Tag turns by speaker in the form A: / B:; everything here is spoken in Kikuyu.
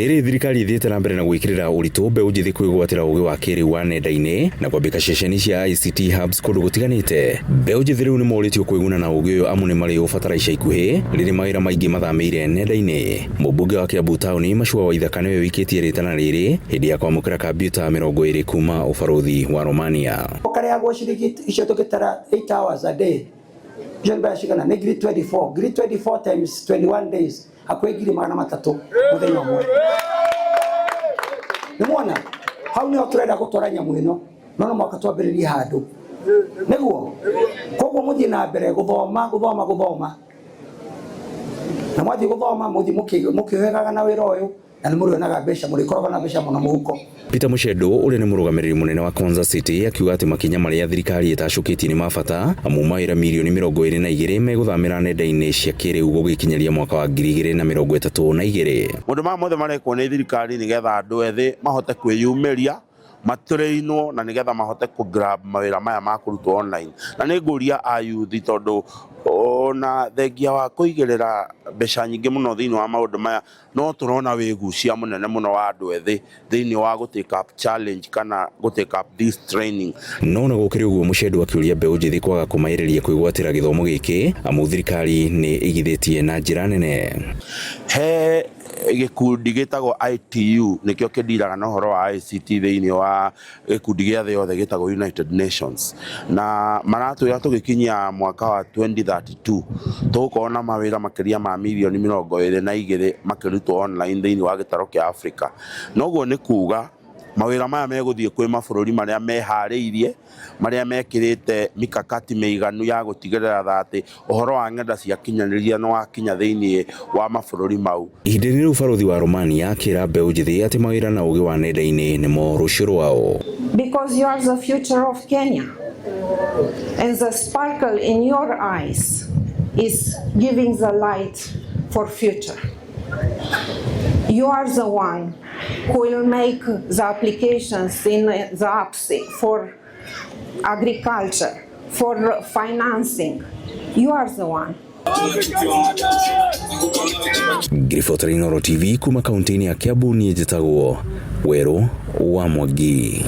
A: Rĩrĩ thirikari ĩthiĩte na mbere na gwĩkĩrĩra ũritũ mbeũ njĩthĩ kwĩgwatĩra ũgĩ wa kĩrĩu wa nenda-inĩ na kwambĩka ceceni cia ICT hubs kũndũ gũtiganĩte. Mbeũ njĩthĩ rĩu nĩmorĩtio kwĩguna na ũgĩ ũyũ amu nĩ marĩ ũbatara ica ikuhĩ rĩrĩ mawĩra maingĩ mathamĩire nenda-inĩ. Mũmbunge wa Kiambu taũni Machua Waithaka nĩwe wĩikĩtie rĩtana rĩrĩ hĩndĩ ya kwamũkĩra kambiuta 20 kuma ũbarũthi wa Romania.
B: Ũkarĩhagwo ciringi icio tũgĩtara 8 hours a day, icio nĩ mbeca cigana? Nĩ ngiri 24. Ngiri 24 times 21 days, hakuhĩ 300,000 mũthenya ũmwe. Nĩ mwona hau nĩho tũrenda gũtwara nyamũ ĩno, no no mwaka twambĩrĩrie handũ nĩguo. Koguo mũthiĩ na mbere gũthoma, gũthoma, gũthoma, na mwathiĩ gũthoma mũthiĩ mũkĩũhegaga na wĩra ũyũ, na nĩ mũrĩonaga mbeca, mũrĩkoragwo na mbeca mũno mũhuko.
A: Peter Muchendu ũrĩa nĩ mũrũgamĩrĩri mũnene wa Konza City akiuga atĩ makinya marĩa thirikari ĩtacũkĩtie nĩ ma bata amu mawĩra mirioni 22 megũthamĩra nenda-inĩ cia kĩrĩu gũgĩkinyĩria mwaka wa 2032.
C: Maũndũ maya mothe marekwo nĩ thirikari nĩgetha andũ ethĩ mahote kwĩyumĩria, matrainwo, na nĩgetha mahote kũ grab mawĩra maya ma kũrutwo online. Na nĩ ngũria a youth, tondũ ona thengia wa kũigĩrĩra mbeca nyingĩ mũno thĩinĩ wa maũndũ maya, no tũrona wĩgucia mũnene mũno wa andũ ethĩ thĩinĩ wa gũ take up challenge kana gũ take up this training.
A: No na gũkĩrĩ ũguo, Muchendu akĩũria mbeũ njĩthĩ kwaga kũmaĩrĩria kwĩgwatĩra gĩthomo gĩkĩ amu thirikari nĩ ĩigithĩtie na njĩra nene.
C: He gĩkundi gĩtagwo ITU, nĩkĩo kĩndiraga na ũhoro wa ICT thĩinĩ wa gĩkundi gĩa thĩ yothe gĩtagwo United Nations, na maratwĩra tũgĩkinyia mwaka wa 2032 tũgũkorwo na mawĩra makĩria ma mirioni 22 makĩrutwo online thĩinĩ wa gĩtarũ kĩa Africa. Noguo nĩ kuga mawĩra maya megũthiĩ kwĩ mabũrũri marĩa meharĩirie, marĩa mekĩrĩte mikakati mĩiganu ya gũtigĩrĩra atĩ ũhoro wa ng'enda cia kinyanĩria nĩ wakinya thĩinĩ wa mabũrũri mau.
A: Ihinda-inĩ rĩu, barũthi wa Romania akĩra mbeũ njĩthĩ atĩ mawĩra na ũgĩ wa nenda-inĩ nĩmo rũciũ rwao.
D: Because you are the future of Kenya. And the sparkle in your eyes is giving the light for future. You are the one who will make the applications in the apps for agriculture, for financing. You are the one.
A: Ngiribotera Inooro TV kuma kaunti-inĩ ya Kiambu, niĩ njĩtagwo Werũ wa Mwangi.